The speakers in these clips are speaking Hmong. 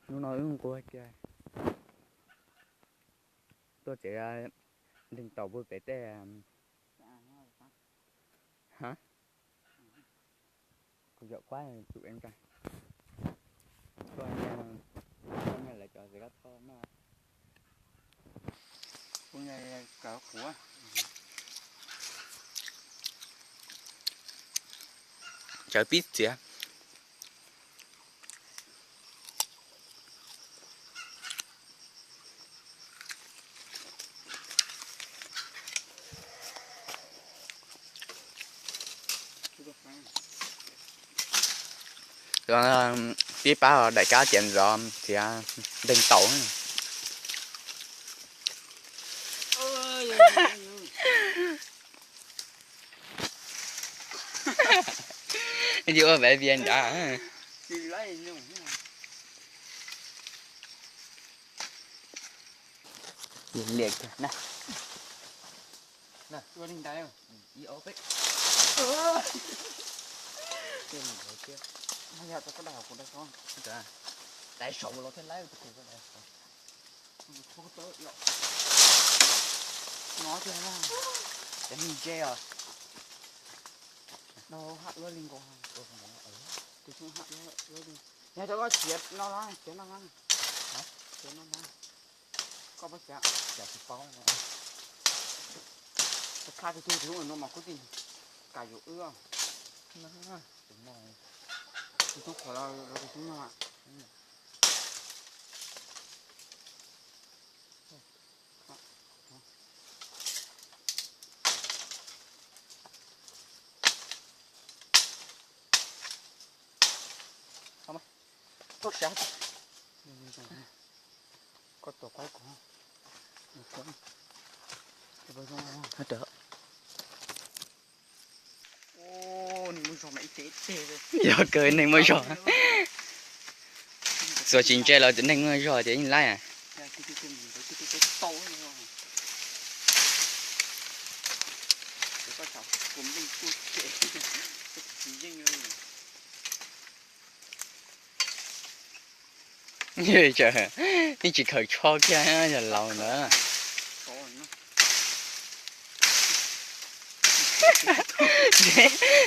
Hnub no wb nquag kiag tuaj tsev nteeg taum puag pem tej. Ha, kuv yawm kuab tus e nka tuaj nyiag lawv cov zes kab thoj noj. Tsawv pib txiav. Pib pab daim kab tiav ntxov txiav nteeg taum. Yuav ua vaiv vias nrad. Liam kiag na. Ua li ntawd. Ib ob peb. Yog tau koj dai hauv kuv dai saud. Dai saud los thiaj laib tus kuv dai saud. No tiag na. Cov neeg ntse os. No haj ua li nkaus. Tus xyoob haj ua li. Yog cov koj txiav no los txiav no los. Txiav no los. Koj puas txiav? Txiav tsis paub. Txhaj tus tug tus no mas kuv tij kam yuav wb. Tus no, tus tub qhuav los tus tub no. Txhob siav. Koj tua kuv. Yog kawg neeg muaj zog. Txuas tsis ntse los neeg muaj zog ces yeej laib. Yeej tsis khaws tsho kiag yog laus ntawd.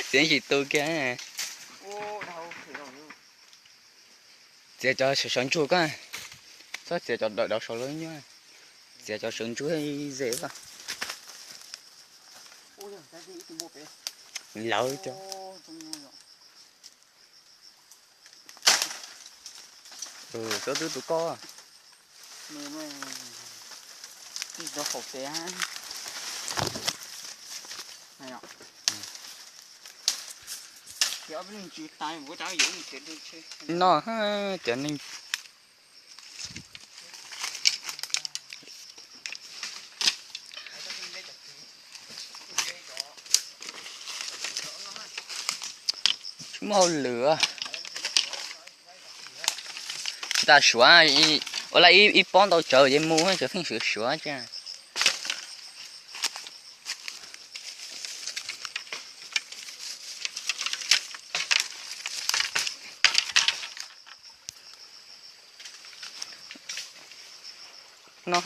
Txiav tsis tu kiag. Txiav cov sawv ntsuag koj, txhob txiav cov dawb dawb saud lawm nyuaj. Txiav cov sawv ntsuag zes koj. Lawv cov. Txhob twb tu koj. No cov neeg. Tsis muaj hauj lwm. Tsis tas suav, ua li ib pob ntau tsawv ces mus, tsawv pheej suav suav tsis. No,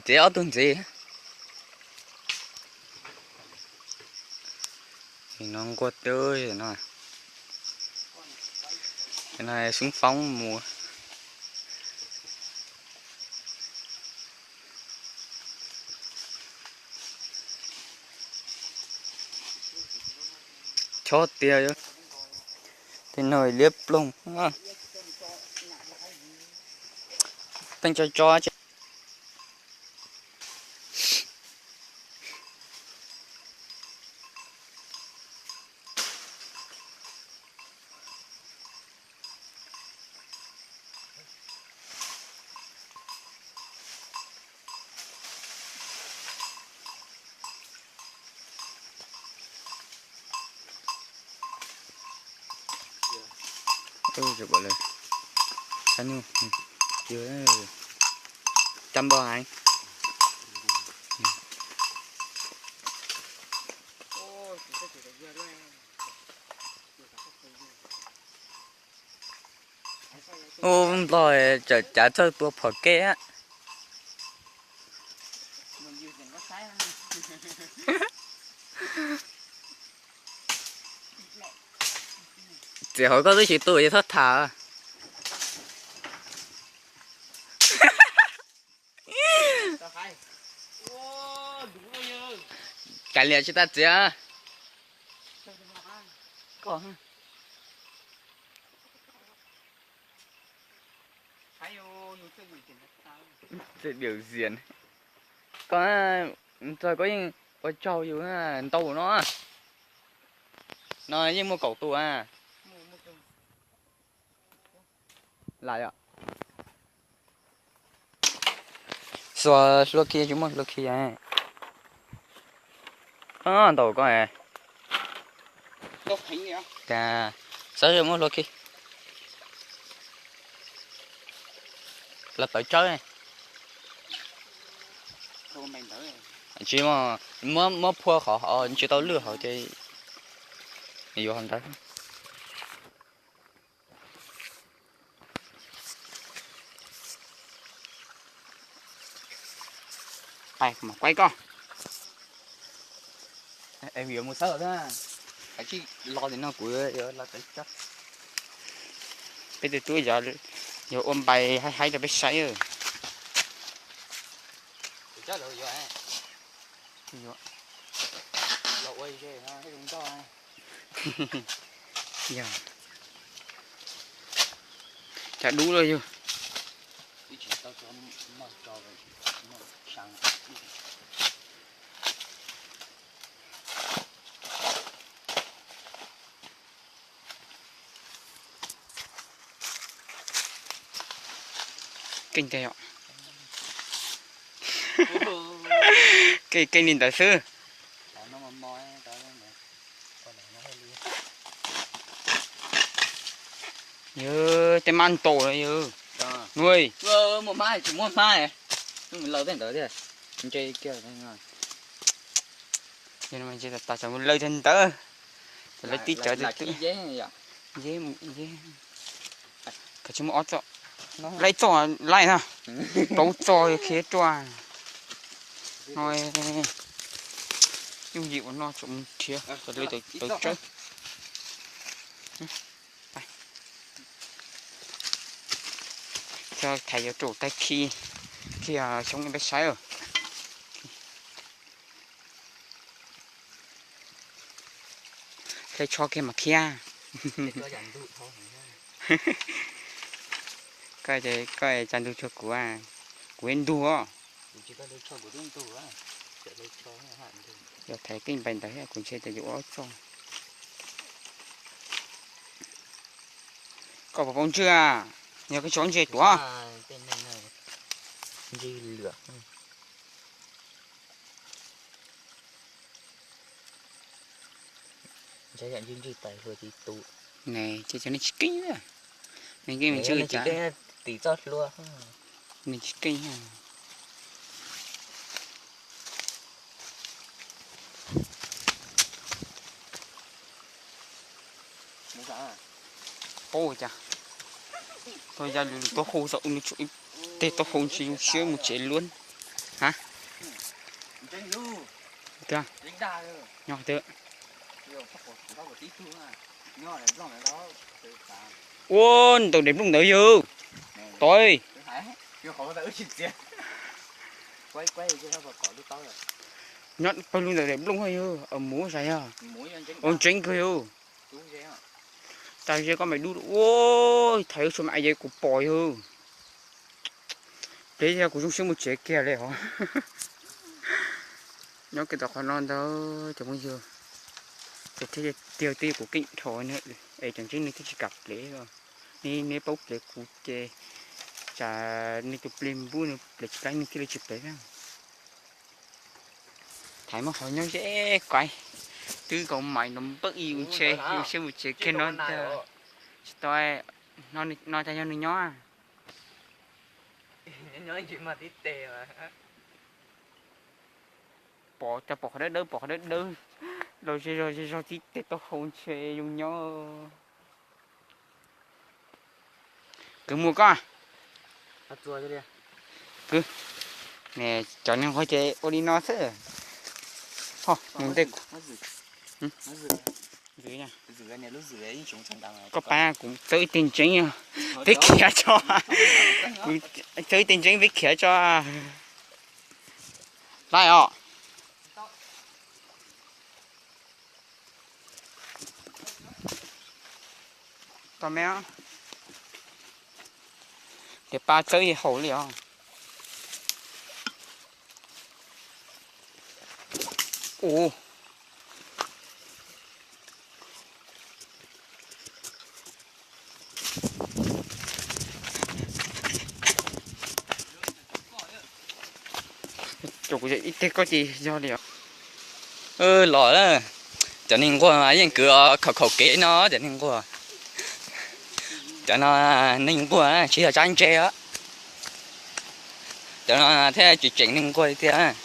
txiav ob tug ntxiv. No nquag twb no, no xoob foob mus. Chob tiag, tej no liab ploog. Pheej tso tso. Cam npog heev. Ub, Nplog tseem cav txawj tua phom kej. Txiv hauv koj twb tsis tu ces txhob tham. Kav liam tsis tas txiv. Koj, koj yeej ua tsaug yus ntau no. No yeej muaj kaum tus a. Lam yom. Xuas hlua khi, tsis muaj hlua khi. Koj ntaus koj. Cas, xav muaj hlua khi. Los tawv tsawb. Tsis muab, muab phua qhov tsis tau lwj hauv ces yuav hauv ntawd. Pais kuv mam quay koj. Yuav mus xawb, kav tsij los tim no kuv yuav los tawv tsawb. Peb tus tub yog ua npais haib haib rau peb saib. Cas dub lawm yog. Keej tiag yom. Keej, keej li ntawd xwb. Yog tej mab ntaus yog. Nuj, muaj mab tsis muaj hmab. Laus tej ntawd thiab. Ntse kiag. Yog no mas ntse tas tas, tsam mus lawv tag ntawd, ces lawv tib cawv twb twb. Kav tsij muab ob txoj, laib txoj laib na, plaub txoj khiav ruaj. No yooj yim ua noj, tsam mus nrhiav kom lawv tawv tsawb. Thaiv yuav rau tag khi, khi xyoob peb saib. Hle tsho kiag mas khiav. Koj, koj tsa ntug tsho kuv, kuv ib ntug os. Yog thaiv keej npais ntawd thiab kuv ntshe tias yuav ua ob txoj. Koj puas paub ntswj a? Yog koj tsis paub ntswj tuav. Ne, ces cov nej tsis keej, nej keej ntswj cas, nej tsis keej. Paub cas, tau ya lwm lwm taub hau xaum ub, nws tshuav ib teg taub hau ntshe zoo siab mus tsev luaj. Ha, tiag, nyob tiag. Ua ntaus daim nplooj ntawd yog. Toi, nyob pawg lug ntawm daim nplooj yog, mus zais yog. Ua ntseeb kawg yog. Tag ze koj mas dub. Ua, thaiv tshuav mas ye kuv pom yog. Pliv yog kuv zoo siab mus tsev kiag li os. Nyob kiag tom qhov no ntag cov phooj ywg. Ces thiaj tiag tiag kuv keej dhau na, es cov ntseeb nws twb tsis kam plev. Neb, neb paub plev kuv ces tsam nws tus plig npub nws plev tsis laib nws thiaj li tsis plev na. Thaiv muab qhov nyob ze kais, twb nkaus mais no npawj ib yus ntshe yus siab mus tsev kiag no ntag. Tsis tau, no cas yog nws nyob. Pom cas pom qhov dawb dawb, pom qhov dawb dawb los ze zog ze zog tib teg taub hau ntshe yus nyob. Kwv mus koj. Kwv, cov neeg nquag ces ua li no xwb. Ho mus ntej. Koj pab kuv txawb ib teg ntseeb, peb khiav tso. Kuv txawb ib teg ntseeb peb khiav tso. Laij os. Tau me, tias pab txawb haum li os. Ua, ib teg koj ces yog li os. Los, cov neeg nquag mas yeej kwv khaum khaum kev no cov neeg nquag. Cov no neeg nquag tsis yog tsab ntse os. Cov no thiaj tsis tseem neeg nquag li tiag.